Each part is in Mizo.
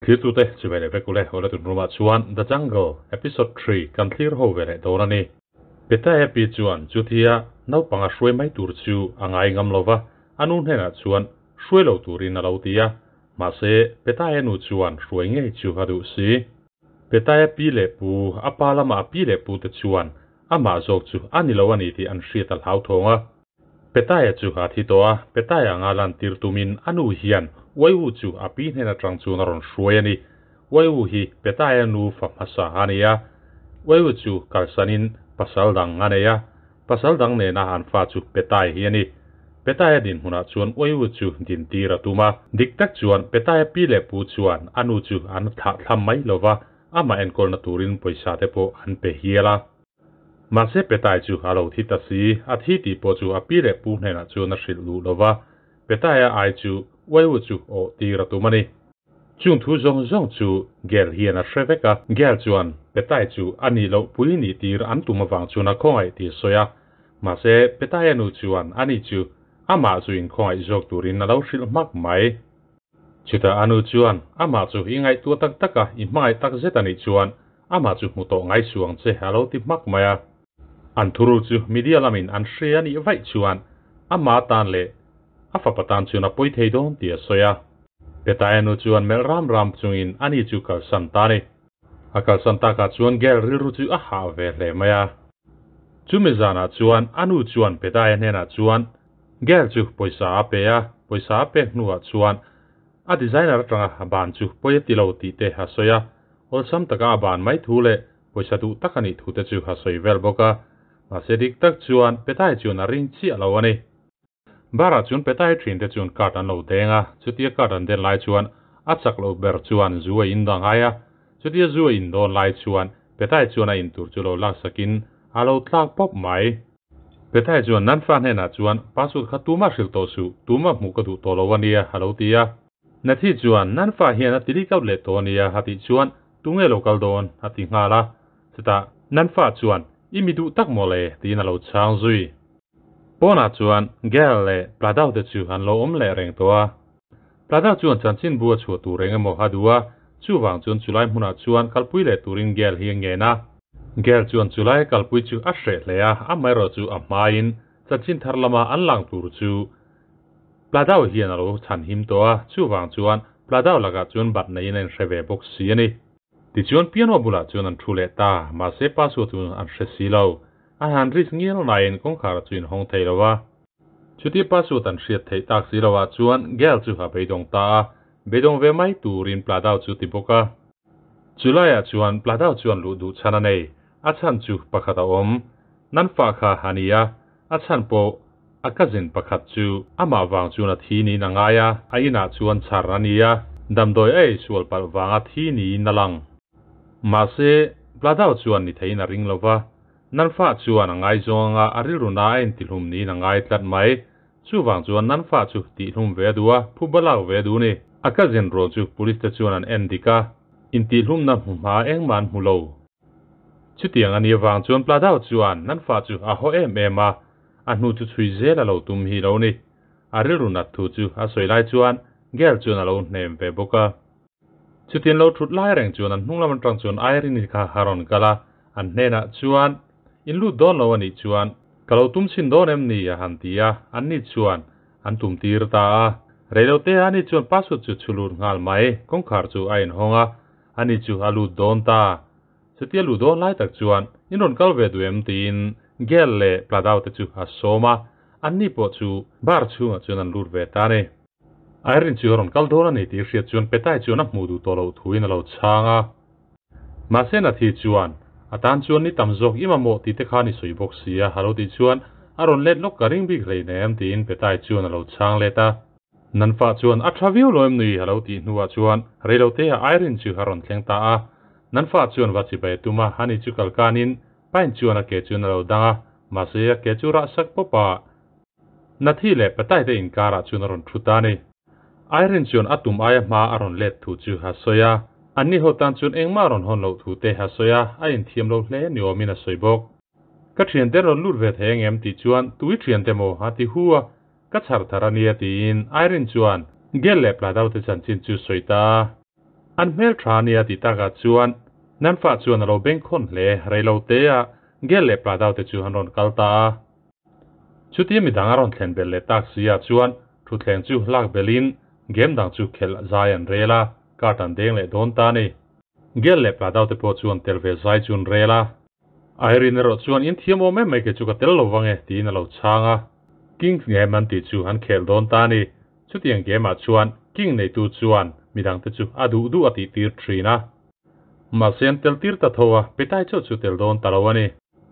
Thirtute chu ve leh vek ule, awle tun room ah chuan The Jungle episode 3 kan thlir ho ve leh dawn a ni. Petae pi chuan chutia naupang a hruai mai tur chu a ngai ngam lova, a nu hnenah chuan hruai lo turin a lo ti a, mahse Petae nu chuan hruai ngei chu a duh si. Petae pi leh pu, a pa lama a pi leh pute chuan amah zawk chu a ni lo a ni tih an hriat a hlauthawng a. Petaia chu a thi tawh a, Petaia anga lantir tumin a nu hian Uaiwu chu a pi hnen atang chuan a rawn hruai a ni. Uaiwu hi Petaia nu fa hmasa a ni a, Uaiwu chu kalsanin pasal dang a nei a, pasal dang nena an fa chu Petai hi a ni. Petaia dinhmunah chuan Uaiwu chu dintir a tum a, dik tak chuan Petaia pi leh pu chuan a nu chu an thlah thlam mai lova, amah enkawlna turin pawisa te pawh an pe hial a. Mahse Petai chu a lo thi ta si, a thi tih pawh chu a pi leh pu hnenah chuan a hrilh duh lo va, Petaia ai chu Uaiwu chu awh tir a tum a ni. Chung thu zawng zawng chu Gel hian a hre vek a, Gel chuan Petai chu a nih loh pui nih tir an tum avang chuan a khawngaih tih a sawi a, mahse Petaia nu chuan ani chu amah chu inkhawngaih zawk turin a lo hrilh hmak mai. Chutah a nu chuan amah chu i ngaihtuah tak tak a, i hmangaih tak zet a nih chuan amah chu hmu tawh ngai suang che a lo ti hmak mai a. An thuru chu media lamin an hre a nih vaih chuan ama tan leh a fapa tan chuan a pawi thei dawn tih a sawi a. Petaia nu chuan melh ram ram chungin ani chu kalsan ta a ni. A kalsan takah chuan Gail rilru chu a hah ve hle mai a. Chumi zanah chuan a nu chuan Petaia hnenah chuan Gail chu pawisa a pe a, pawisa a pek hnuah chuan a designer atanga ban chu pawi a ti lo tih te a sawi a. Awlsam taka a ban mai thu leh pawisa duh tak a nih thu te chu a sawi vel bawk a, mahse dik tak chuan Petai chuan a ring chiah lo a ni. Bar-ah chuan Petai thin te chuan card an lo deng a, chutia card an den lai chuan a chak loh ber chuan zu a in dang ai a, chutia zu a in dawn lai chuan Petai chuan a in tur chu lo laksakin a lo tlak pawp mai. Petai chuan Nanfa hnenah chuan password kha tumah hrilh tawh suh, tumah hmuh ka duh tawh lo a nia a lo ti a. Nathi chuan, Nan fa hian a ti leak out leh tawh a nia a tih chuan, Tunge lo kal dawn? a ti nghal a. Chutah, Nan fa chuan, I mi duh tak maw le? tiin a lo chhang zui. Pawnah chuan Gail leh Pladau te chu an lo awm leh reng tawh a. Pladau chuan chanchinbu a chhuah tur eng emaw a duh a, chuvang chuan chulai hmunah chuan kalpui leh turin Gail hi a ngen a. Gail chuan chulai kalpui chu a hreh hle a, amaherawh chu a hmain chanchin thar lama an lang tur chu Pladau hian a lo chhan him tawh a, chuvang chuan Pladau lakah chuan bat neiin a inhre ve bawk si a ni. Tichuan piano bulah chuan an thu leh ta, mahse password chu an hre si lo. A han risk ngial laiin kawngkhar chu inhawng thei lo a. Chuti password an hriat theih tak si loah chuan Gail chu a beidawng ta a, beidawng ve mai turin Pladau chu ti bawk a. Chulaiah chuan Pladau chuan luh duh chhan a nei, a chhan chu pakhat a awm. Nan fa kha a ni a, A chhan pawh a cousin pakhat chu amah vang chuan a thi niin a ngai a, a inah chuan chhar a ni a, damdawi a eisual palh vanga thi niin a lang. Mahse, Bladau chuan ni theiin a ring lo va, Nanfa chuan a ngaizawng anga a rilru na a intihlum niin a ngai tlat mai. Chuvang chuan Nanfa chu tihlum ve a duh a, phuba lak ve a duh ni. A cousin ruang chu police te chuan an en dik a, intihlumna hmu hma engmah an hmu lo. Chutiang a nih avang chuan Pladau chuan nan fa chu a haw em em a, a hnu chu chhui zel a lo tum hi lo ni. A rilru nat thu chu a sawi lai chuan Gail chuan a lo hnem ve bawk a. Chutin lo thut lai reng chuan an hnung lam atang chuan Irene-i kha a rawn kal a, an hnenah chuan, In lut dawn lo a nih chuan ka lo tum chhin dawn em ni? a han ti a, anni chuan an tum tir ta a. Reilote a ni chuan password chu chhu lut nghal mai, kawngkhar chu a inhawng a, Ani chu a lut dawn ta. Chutia luh dawn lai tak chuan in rawn kal ve duh em tiin Gail leh Pladau te chu a sawm a, anni pawh chu bar chhungah chuan an lut ve ta a ni. Irene chu a rawn kal dawn a ni tih hriat chuan Petai chuan a hmuh duh tawh loh thuin a lo chhang a. Mahse Nathi chuan a tan chuan ni tam zawk i mamawh tih te khan i sawi bawk si a, a lo tih chuan a rawn let lawk ka ring bik hleinem tiin Petai chuan a lo chhang let a. Nan fa chuan a tha viau lo em nui a lo tih hnuah chuan reilote ah Irene chu a rawn thleng ta a. Nan fa chuan va chibai a tum a, ani chu kal kanin Pine chuan a ke chuan a lo dang a, mahse a ke chu rah sak pawp a. Nathi leh Patai te inkarah chuan a rawn thu ta a ni. Irene chuan a tum aia hma a rawn let thu chu a sawi a, anni ho tan chuan engmah a rawn hawn loh thu te a sawi a, a inthiam lo hle ni awmin a sawi bawk. Ka thiante rawn lut ve thei angem tih chuan tui thiante maw a ti hu a, Ka chhar thar a nia tiin Irene chuan Gel leh Pladau te chanchin chu sawi ta. An hmel tha ania tih takah chuan Nanfa chuan a lo bengkhawn hle. Reilo te a Gel leh Pladau te chu an rawn kal ta a. Chutia midang a rawn thlen belh leh tak si ah chuan thutthleng chu lak belhin game dang chu khelh zai an rel a, card an deng leh dawn ta a ni. Gel leh Pladau te pawh chuan tel ve zai chu an rel a. Irene erawh chuan in thiam awm em mai kei chu ka tel lo vang e tiin a lo chhang a. Kings game an tih chu an khel dawn ta a ni. Chutiang game ah chuan King neitu chuan midangte chu a duh duh a tih tir thin a. Mahse an tel tir ta tho a, Petai chauh chu tel dawn ta lo a ni.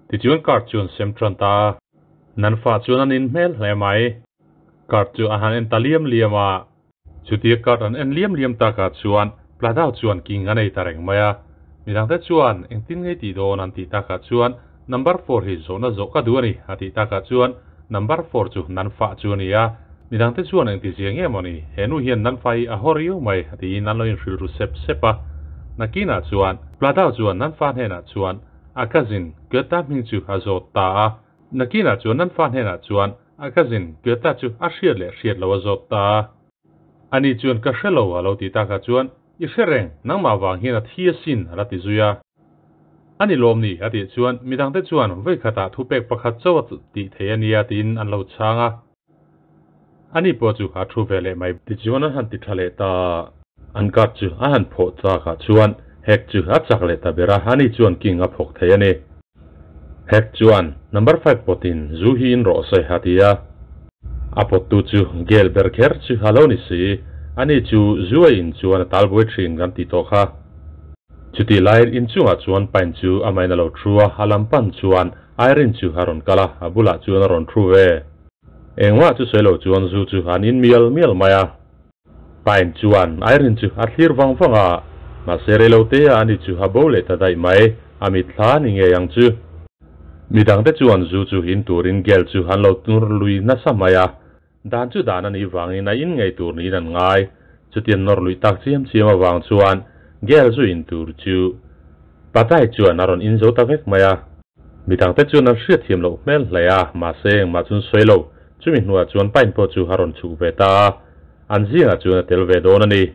Tichuan card chu an sem tan ta a. Nan fa chuan an inhmel hle mai. Card chu a han en ta liam liam a. Chutia card an en liam liam takah chuan Pladao chuan king a nei ta reng mai a. Midangte chuan engtin ngei tih dawn an tih takah chuan number four hi zawhna zawh ka duh a ni a tih takah chuan number four chu nan fah chu a ni a. Midangte chuan engti zia nge maw ni he nu hian nan fa hi a haw riau mai a tiin an lo inhrilh ru sep sep a. Nakinah chuan Pladao chuan nan fa hnenah chuan a cousin Goethe hming chu a zawt ta a. Nakinah chuan nan fa hnenah chuan a cousin Goethe chu a hriat leh hriat lo a zawt ta a. Ani chuan ka hre lo a lo ti takah chuan i hre reng, nangmah vang hian a thi asin a la ti zui a. Ani lawm ni a tih chuan midangte chuan vawikhatah thupek pakhat chauh a tih thei a nia tiin an lo chhang a. Ani pawh chu a thu ve leh mai. Tichuan an han ti tha leh ta a. An card chu a han phawh chakah chuan Hek chu a chak leh ta ber a, ani chuan king a phawk thei a ni. Hek chuan number five pawtin zu hi in rawh se a ti a. A pawttu chu Gel ber kher chu a lo ni si, ani chu zu a in chuan a tal buai thin kan tih tawh kha. Chutih laiin inchungah chuan pine chu amahin a lo thu a, a lam pan chuan Irene chu a rawn kal a, a bulah chuan a rawn thu ve. Engmah chu sawi lo chuan zu chu an in mial mial mai a. Pine chuan Irene chu a thlir vang vang a, mahse reilote a ani chu a bo leh ta daih mai, a mitthla a ni ngei ang chu. Midangte chuan zu chu in turin Gel chu an lo tur lui nasa mai a, Dan chu dan a nih vangin a in ngei tur niin an ngai. Chutiang nawr luih tak chiam chiam avang chuan Gel zu in tur chu Patai chuan a rawn in zo ta vek mai a. Midangte chuan an hriatthiam loh hmel hle a, mahse engmah chuan sawi lo. Chumi hnuah chuan Pine pawh chu a rawn chhuk ve ta a, an zingah chuan a tel ve dawn a ni.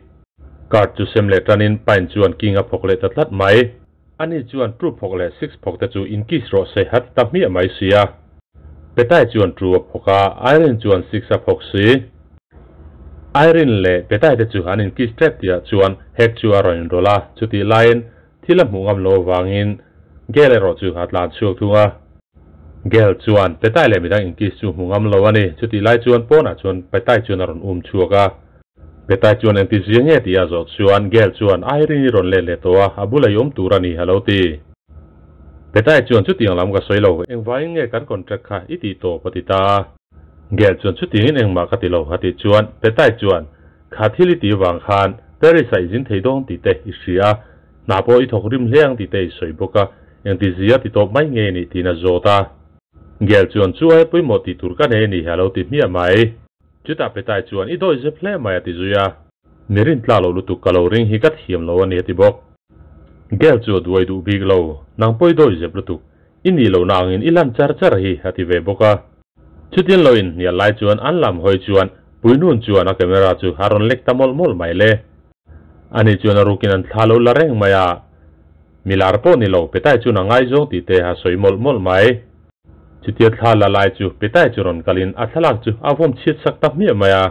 Card chu sem leh tanin Pine chuan King a phawk leh ta tlat mai. Ani chuan two phawk leh six phawk te chu in kiss rawh se a ti ta hmiah mai sia. Petai chuan two a phawk a, Irene chuan six a phawk si. Irene leh Petai te chu an in kiss tep tihah chuan Hek chu a rawn inrawlh a, chutih laiin thil a hmuh ngam loh avangin Gail erawh chu a tlan chhuak thung a. Gail chuan Petai leh midang in kiss chu hmu ngam lo a ni, chutih lai chuan pawnah chuan Petai chuan a rawn um chhuak a. Petai chuan engti zia nge tih a zawh chuan Gail chuan Irene i rawn let leh tawh a, a bula i awm tur a ni a lo ti. Petai chuan chutiang lam ka sawi lo, engvangin nge kan contract kha i tih tawp a ti ta a. Gail chuan chutiangin engmah ka ti lo a tih chuan Petai chuan kha thil i tih vang khan Paris ah i zin thei dawn tih te i hria a, hna pawh i thawk rim hle ang tih te i sawi bawk a, engti zia ti tawp mai nge ni tiin a zawt a. Gail chuan chu ai pawimawh tih tur ka nei a ni a lo ti hmiah mai. Chutah Petai chuan i dawi zep hle mai a ti zui a. Mi rin tlak loh lutuk ka lo ring hi ka thiam lo a ni a ti bawk. Gail chu a duai duh bik lo, nang pawh i dawi zep lutuk, i nih lohna angin i lan char char hi a ti ve bawk a. Chutin lo inhnial lai chuan an lam hawi chuan Puinun chuan a camera chu a rawn lek ta mawlh mawlh mai le. Ani chuan a rukin an thla lo la reng mai a. Milar pawh ni lo, Petai chuan a ngaizawng tih te a sawi mawlh mawlh mai. Chutia thla la lai chu Petai chu rawn kalin a thlalak chu a vawm chhiat sak ta hmiah mai a.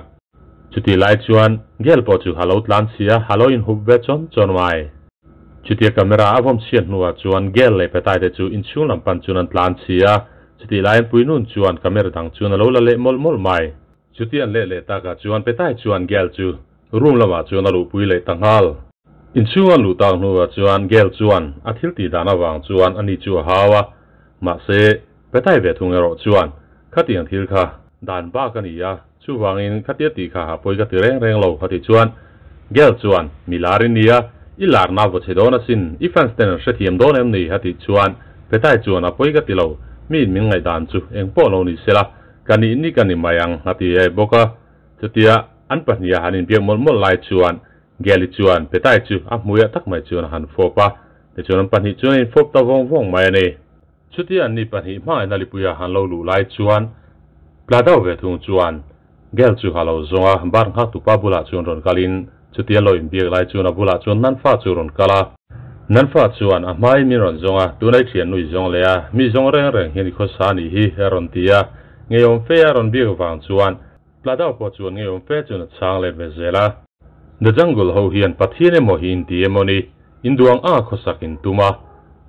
Chutih lai chuan Gel pawh chu a lo tlan chhi a, a lo inhup ve chawn chawn mai. Chutia camera a vawm chhiat hnuah chuan Gel leh Petai te chu inchhung lam pan chuan an tlan chhi a, chutih laiin Puinun chuan camera dang chuan a lo la leh mawlh mawlh mai. Chuti an leh leh takah chuan Petai chuan Gel chu room lamah chuan a luhpui leh ta nghal. Inchhung an luh tak hnuah chuan Gel chuan a thil tih dan avang chuan ani chu a hau a, mahse Petai ve thung erawh chuan khatiang thil kha dan bak a ni a, chuvangin khatia tih kha a pawi ka ti reng reng lo a tih chuan Gel chuan mi lar i nia, i larna vaw chhe dawn asin, i fans ten an hrethiam dawn em ni a tih chuan Petai chuan a pawi ka ti lo, mi in min ngaihdan chu engpawh lo ni sela Ka nih ni ka ni mai ang a ti e bawk a. Chutia an pahniha han inbiak mawlh mawlh lai chuan Geli chuan Petai chu a hmuiah tak mai chuan a han fawp a, tichuan an pahnih chuan a infawp ta vawng vawng mai a ni. Chutia an ni pahnih hmangaihna lipuia han lo luh lai chuan Tla deuh ve thung chuan Gel chu a lo zawng a, bar nghak tupa bulah chuan rawn kalin Chutia lo inbiak lai chuan a bulah chuan nan fa chu rawn kal a. Nan fa chuan a hmaiin min rawn zawng a, tunai thian nui zawng leh a, mi zawng reng reng hian i khawsa a nih hi a rawn ti a. Ngeiawm fe a rawn biak vang chuan Pladao pawh chuan ngeiawm fe chuan a chhang let ve zel a. The Jungle ho hian Pathian emaw hi inti emaw ni, induang anga khawsak in tum a,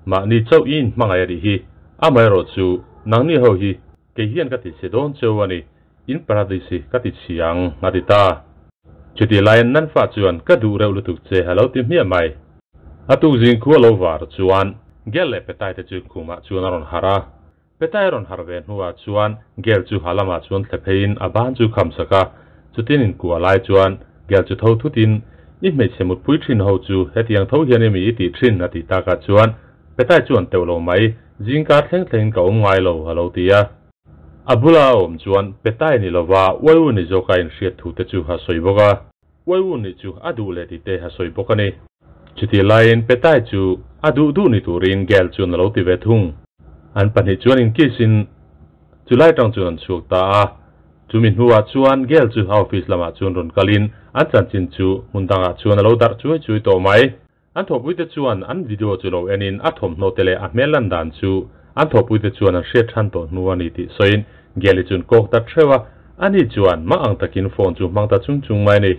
mahni chauh i inhmangaih a nih hi, amaherawh chu nangni ho hi kei hian ka ti chhe dawn cheu a ni, in paradise hi ka ti chhia ang a ti ta. Chutih laiin nan fa chuan ka duh reuh lutuk che a lo ti hmiah mai. A tukzing khu a lo var chuan Gel leh Petai te chu khumah chuan a rawn harh a. Petai a rawn harh ve hnuah chuan Gel chu ha lamah chuan thle pheiin a ban chu kham sak a, chutin inkuah lai chuan Gel chu tho thutin, I hmeichhe mutpui thin ho chu hetiang tho hian emi i tih thin? a tih takah chuan Petai chuan teuh lo mai, zingkar thleng thlengin ka awm ngai lo a lo ti a. A bula a awm chuan Petai ni lova Uaiu ni zawka inhriat thu te chu a sawi bawk a. Uaiu nih chu a duh leh tih te a sawi bawk a ni. Chutih laiin Petai chu a duh duh ni turin Gel chuan a lo ti ve thung. An pahnih chuan inkiss-in chulai tang chuan an chhuak ta a. Chumi hnuah chuan Gel chu a office lamah chuan rawn kalin an chanchin chu hmun dangah chuan a lo darh chuai chuai tawh mai. An thawhpuite chuan an video chu lo enin a thawmhnaw te leh a hmel lan dan chu an thawhpuite chuan an hriat than tawh hnu a ni tih sawiin Gel-i chuan kawk ta theuh a, ani chuan mah ang takin phone chu hmang ta chung chung mai a ni.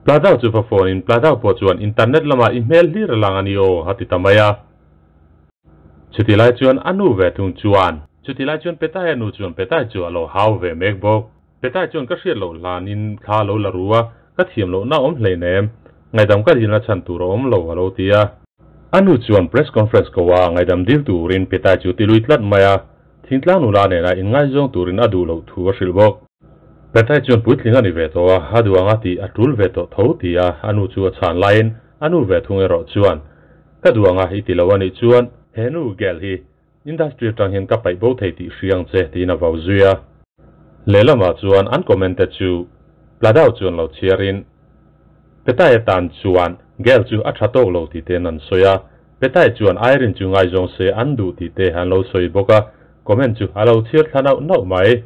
Pladao chu va phone in Pladao pawh chuan internet lamah i hmel hlir a lang a ni aw a ti ta mai a. Chuti lai chuan a nu ve thung chuan. Chuti lai chuan Petai a nu chuan Petai chu a lo hau ve mek bawk. Petai chuan ka hriat loh hlanin thla a lo la ru a, ka thiam lohna a awm hleinem. Ngaidam ka dilna chhan tur a awm lo a lo ti a. A nu chuan press conference ko a ngaidam dil turin Petai chu ti lui tlat mai a, thingtlang nula nena inngaizawng turin a duh loh thu a hrilh bawk. Petai chuan puitling a ni ve tawh a, a duh anga tih a tul ve tawh tho ti a, a nu chu a chhan laiin a nu ve thung erawh chuan, Ka duh anga i ti lo a nih chuan he nu gel hi Industry atang hian ka paih bo thei tih hria ang che tiin a vau zui a. Lehlamah chuan an comment te chu Pladao chuan lo chhiarin Petai atan chuan Gel chu a tha tawk lo tih te'n an sawi a, Petai chuan Irene chu ngaizawng se an duh tih te an lo sawi bawk a, comment chu a lo chhiar thla nauh nauh mai.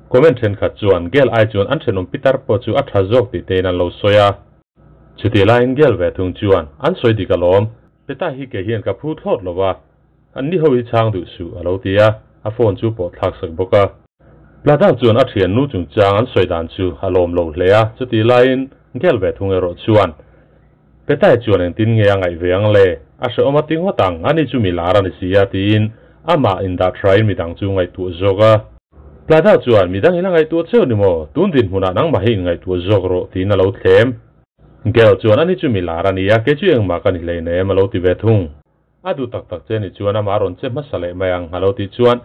Comment thenkhat chuan Gel ai chuan an thenawm pitar pawh chu a tha zawk tih tein an lo sawi a. Chutih laiin Gel ve thung chuan an sawi dik alawm, Petai hi kei hian ka phu thlawt lo va, An ni ho hi chhang duh suh a lo ti a, a phone chu pawh thlak sak bawk a. Pladao chuan a thian nu chungchang an sawi dan chu a lawm lo hle a, chutih laiin Gel ve thung erawh chuan Petai chuan engtin nge a ngaih ve ang le, a hrehawm a ti ngawt ang, ani chu mi lar a ni si a tiin amah indah thrain midang chu ngaihtuah zawk a. Pladao chuan midang ila ngaihtuah cheu ni maw, tun dinhmunah nangmah hi inngaihtuah zawk rawh tiin a lo thlem. Gel chuan ani chu mi lar a ni a, kei chu engmah ka ni hleinem a lo ti ve thung. A duh tak tak che ni chuan amah rawn che hmasa leh mai ang a lo tih chuan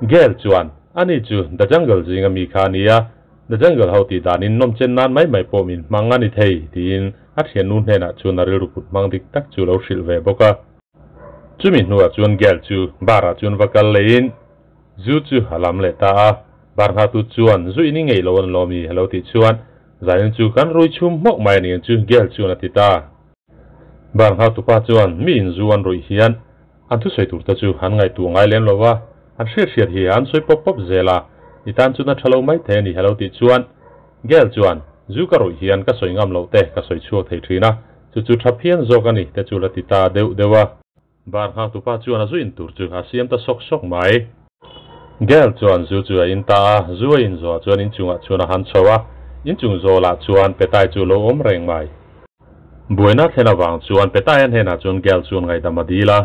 Gale chuan, Ani chu The Jungle zinga mi kha a ni a, The Jungle ho tih danin nawm chen nan mai mai pawh min hmang a ni thei, tiin a thiannu hnenah chuan a rilru put hmang dik tak chu lo hrilh ve bawk a. Chumi hnuah chuan Gale chu bar ah chuan va kal leiin zu chu a lam leh ta a, bar nghaktu chuan zu in i ngei lo an lawm i a lo tih chuan zanin chu kan rui chhum hmawk mai a ni ang chu Gale chuan a ti ta. Bar nghaktupa chuan mi inzu an ruih hian an thusawi tur te chu an ngaihtuah ngai lem lo va, an hriat hriat hi an sawi pawp pawp zel a, i tan chuan a tha lo mai thei a ni hello tih chuan Gail chuan zu ka ruih hian ka sawi ngam loh te ka sawi chhuak thei thin a, chu chu tha phian zawk a ni te chu la ti ta deuh deuh a. Bar nghaktupa chuan a zu in tur chu a siam ta sawk sawk mai. Gail chuan zu chu a in ta a, zu a in zawh chuan inchungah chuan a han chho a, inchung zawlah chuan Petai chu lo awm reng mai. Buaina thlen avang chuan Petai a hnenah chuan Gail chuan ngaihdam a dil a.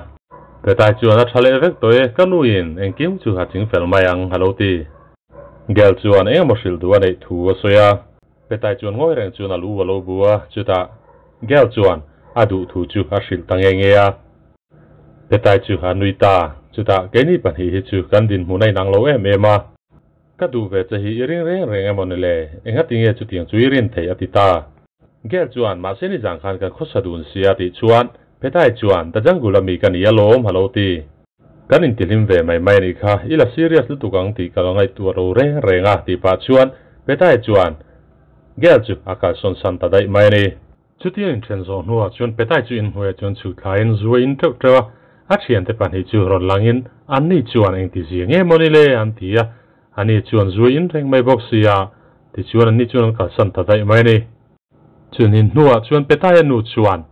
Petai chuan a tha leh vek tawh e, ka nuin engkim chu a ching fel mai ang a lo ti. Gail chuan eng emaw hrilh duh a neih thu a sawi a. Petai chuan ngawi reng chuan a lu a lo bu a, chutah Gail chuan a duh thu chu a hrilh ta nge nge a. Petai chu a nui ta, chutah keini pahnih hi chu kan dinhmun a inang lo em em a. Ka duh ve che hi i ring reng reng emaw ni le, engati nge chutiang chu i rin theih a ti ta. Gail chuan mahse nizan khan kan khawsa dun sia tih chuan Petai chuan The Jungle a mi ka ni alawm a lo ti. Kan intihlim ve mai mai a nih kha, i la serious lutuk ang tih ka lo ngaihtuah ro reng reng a tih pah chuan Petai chuan Gail chu a kalsawn san ta daih mai a ni. Chutia inthen zawh hnuah chuan Petai chu inhnuaiah chuan chhuk thlaiin zu a in teuh teuh a, a thiante pahnih chu rawn langin anni chuan engti zia nge maw ni le an ti a, ani chuan zu a in reng mai bawk si a, tichuan anni chuan an kalsan ta daih mai a ni. Chunin hnuah chuan Petaia nu chuan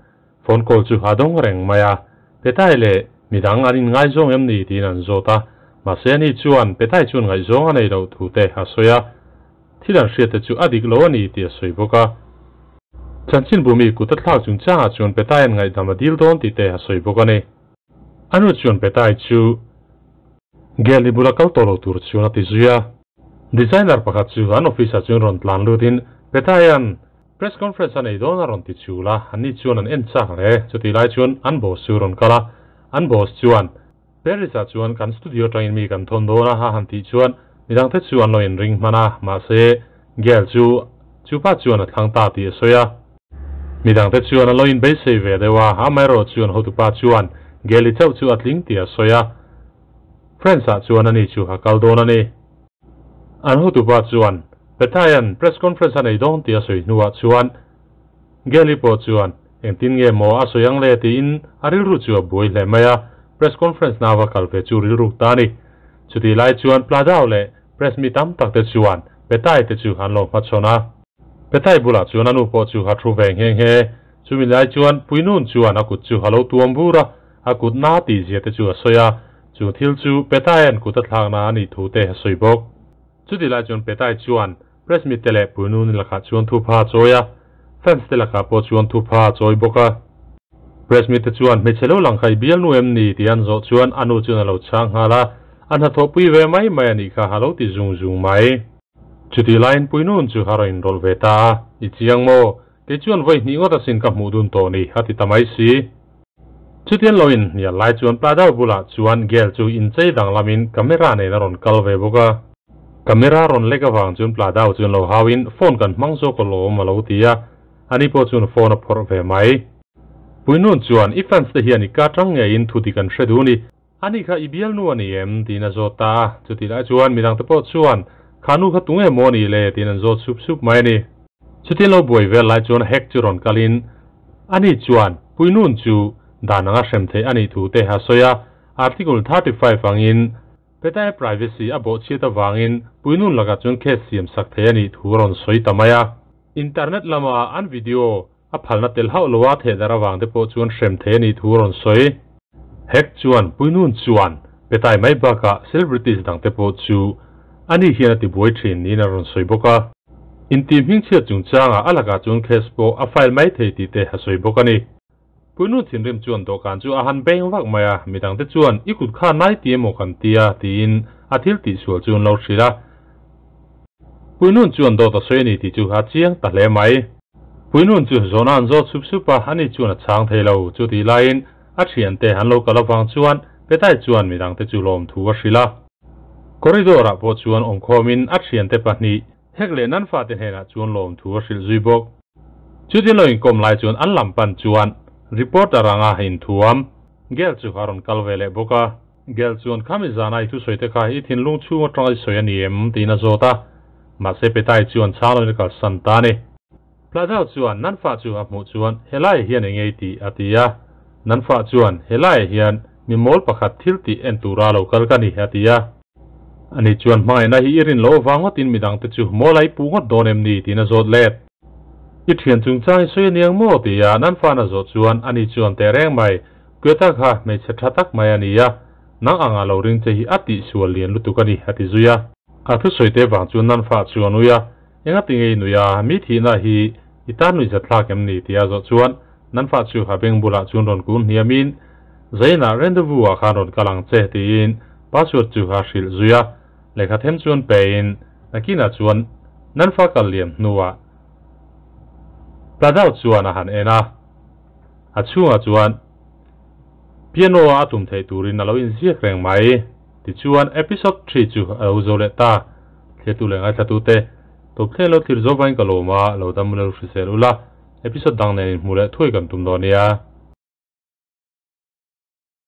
phone call chu a dawng reng mai a, Petai leh midang an inngaizawng em ni tiin an zawt a, mahse ani chuan Petai chuan ngaihzawng a nei loh thu te a sawi a, thil an hriat te chu a dik lo a ni tih a sawi bawk a. Chanchin bumi kut a thlak chungchangah chuan Petaia'n ngaihdam a dil dawn tih te a sawi bawk a ni. A nu chuan Petai chu Geli bula kal tawh lo tur chuan a ti zui a. Designer pakhat chu an office ah chuan rawn tlan lutin Petaia'n Press conference a nei dawn a rawn ti chul a, anni chuan an en chak hle. Chutih lai chuan an boss chu rawn kal a, an boss chuan, Paris ah chuan kan studio atangin mi kan thawn dawn a a han tih chuan midangte chu an lo inring hman a, mahse Gail chu chupa chuan a thlang ta tih a sawi a. Midangte chuan an lo inbeisei ve deuh a, amaherawh chuan hotupa chuan Gail-i chauh chu a tling tih a sawi a, France ah chuan ani chu a kal dawn a ni. An hotupa chuan Petaia'n press conference a nei dawn tih a sawi hnuah chuan Geli pawh chuan engtin nge maw a sawi ang le tiin a rilru chu a buai hle mai a, press conference na va kal ve chu rilruk ta a ni. Chutih lai chuan Pladao leh press mi tam tak te chuan Petai te chu an lo hmachhawn a. Petai bulah chuan a nu pawh chu a thu ve nghe nghe. Chumi lai chuan Puinun chuan a kut chu a lo tuam bur a, a kut na tih zia te chu a sawi a, chu thil chu Petaia'n kut a thlakna a nih thu te a sawi bawk. Chuti lai chuan Petai chuan press mi te leh Puinun lakah chuan thupha a chawi a, fans te lakah pawh chuan thupha a chawi bawk a. Press mi te chuan hmeichhe lo lang kha i bial nu em ni tih an zawh chuan a nu chuan a lo chhang nghal a, a hnathawhpui ve mai mai a nih kha a lo ti zung zung mai. Chutih laiin Puinun chu a rawn inrawlh ve ta a, I chiang maw? Kei chuan vawi hnih ngawt asin ka hmuh dun tawh ni, a ti ta mai si. Chutian lo in hnial lai chuan Pladao bulah chuan Gail chu inchei danglamin camera nen a rawn kal ve bawk a. Camera rawn lek avang chuan Pladao chuan lo hauin phone kan hmang zawk alawm a lo ti a, ani pawh chuan phone a phawrh ve mai. Puinun chuan i fans te hian i ka tang ngeiin thu dik an hre duh ni. Ani kha i bialnu a ni em? tiin a zawt ta a. Chutih lai chuan midangte pawh chuan, Kha nu kha tunge maw a nih le? tiin an zawt sup sup mai a ni. Chutin lo buai vel lai chuan Hek chu rawn kalin, Ani chuan Puinun chu dan anga hrem theih a nih thu te a sawi a. Article 35 angin Petai privacy a bawhchhiat avangin Puinun lakah chuan case siam sak theih a nih thu a rawn sawi ta mai a. Internet lama an video A phalna tel hauh lo a thehdar avang te pawh chuan hrem thei a nih thu a rawn sawi. Hek chuan Puinun chuan Petai mai bakah celebrities dang te pawh chu ani hian a tibuai thin niin a rawn sawi bawk a. Intih hmingchhiat chungchangah a lakah chuan case pawh a file mai thei tih te a sawi bawk a ni. Puinun thinrim chuan dawhkan chu a han beng vak mai a, midang te chuan i kut kha nai ti emaw kan ti a tiin a thil tihsual chu an lo hrilh a. Puinun chuan dawt a sawi a ni tih chu a chiang ta hle mai. Puinun chu zawhna an zawt sup sup a, ani chuan a chhang thei lo. Chu tih laiin a thiante an lo kal avang chuan Petai chuan midangte chu lawmthu a hrilh a. Corridor ah pawh chuan awmkhawmin a thiante pahnih hek leh nan fate hnenah chuan lawmthu a hrilh zui bawk. Chutin lo inkawm lai chuan an lam pan chuan reporter anga inthuam Gail chu a rawn kal ve leh bawk a. Gail chuan khami zana i thusawi te kha i thinlung chhung atanga i sawi a ni em? tiin a zawt a. Mahse Petai chuan chhang loin a kalsan ta a ni. Pladao chuan nan fa chu a hmuh chuan helaiah hian eng ei tih a ti a. Nan fa chuan helaiah hian mi mawl pakhat thil tih en tura lo kal ka ni a ti a. Ani chuan hmangaihna hi i rin loh avang ngawtin midangte chu mawl a i puh ngawt dawn em ni tiin a zawt let. I thian chungchang i sawi aniang maw tia nan fan a zawh chuan ani chuan teh reng mai, Kuyata kha hmeichhe tha tak mai a ni a, nang anga lo ring che hi a tihsual lian lutuk a ni a ti zui a. A thusawi te vang chuan nan fa chu a nui a, Enga ti ngei nui a, mi thihna hi i tan nui zat thlak em ni tia zawh chuan nan fa chu a beng bulah chuan rawn kun hniamin Zainah rendezvous ah khan rawn kal ang che tiin password chu a hrilh zui a, lehkha them chuan pein nakinah chuan nan fa kal liam hnuah Pladao chuan a han en a, a chhungah chuan piano a a tum theih turin a lo inziak reng mai. Tichuan episode three chu a lo zo leh ta. Thliatu leh ngaithlatute, tawp thleng lo thlir zo vain ka lawm a, lo dam lo hrisel ula, episode dang nen inhmuh leh thuai kan tum dawn nia.